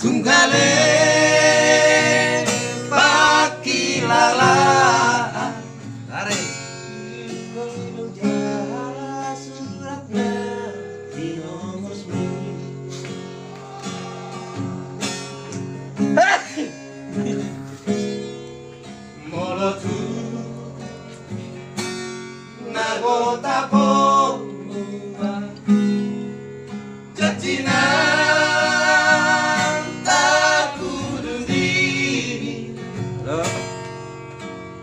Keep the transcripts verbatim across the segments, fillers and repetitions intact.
Tunggale pangkilalaan. Are. Ingkon jala suratna di nomor semi. Molo tu na gotap on ma, janjina tarpudun diri.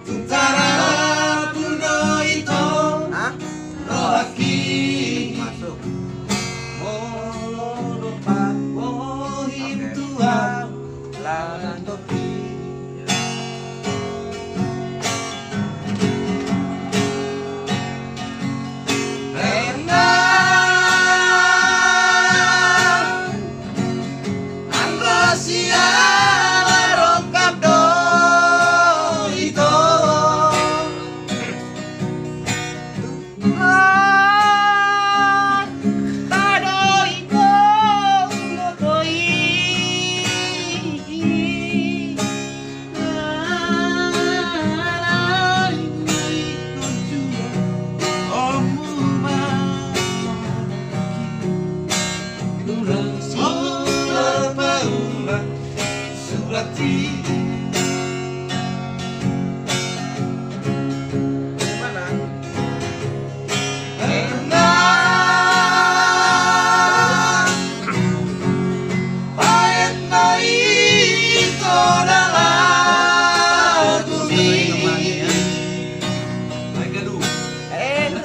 Tung tarpudun do ito. Hah? Rohangki. Masuk. Molo dompak bohim. Oke. Tuan. Lalan topi. Enak. Anggo siala rongkap do ito. Surat i. Mana? Enak. Baen ma ito da lagu mi. Baik, gaduh. Enak.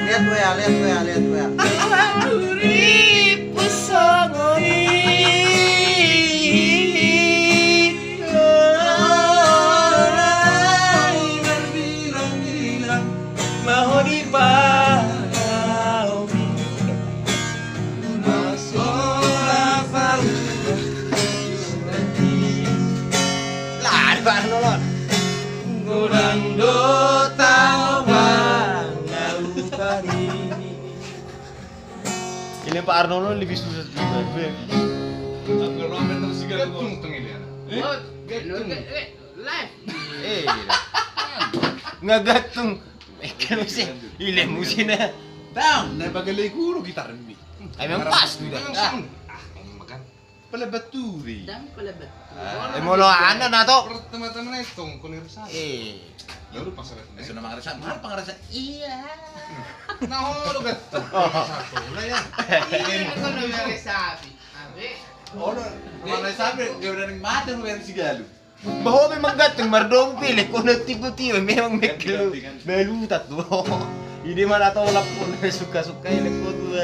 Lihat W A, lihat W A, lihat W A. Tuhan duripu songon i. Berbilang-bilang ma ho di palaomi. Masola palu. Lah, di Pak Arnolon. Godang do tau bang. Ini Pak Arnolon lebih susah juga, Beb. Aku lo main terus juga. Gantung tengah dia. Eh? Oh, gantung. Eh, live. Eh, iya. Nggak gantung. Eh, kan mesti. Ile musiknya. Dam, na bagale guru gitar mi. Emang pas tuh dah. Langsung. Ah, makan. Pala baturi. Dam pala baturi. Ah, eh, molo anda na to. Pertama-tama na itu kon irsa. Eh. Ya udah pas ada. Eh, sudah mangarasa, mahal pangarasa. Iya. Nah, oh, lu kan. Satu lah ya. Iya, kan udah beres sapi. Abe. Oh, udah. Mana sapi? Dia udah mati lu yang sigalu. Bahwa memang ganteng mardomu pilih kau nanti putih memang mekel. Balutat tuh. Ini mana tahu lapor suka-suka ini kau tuh.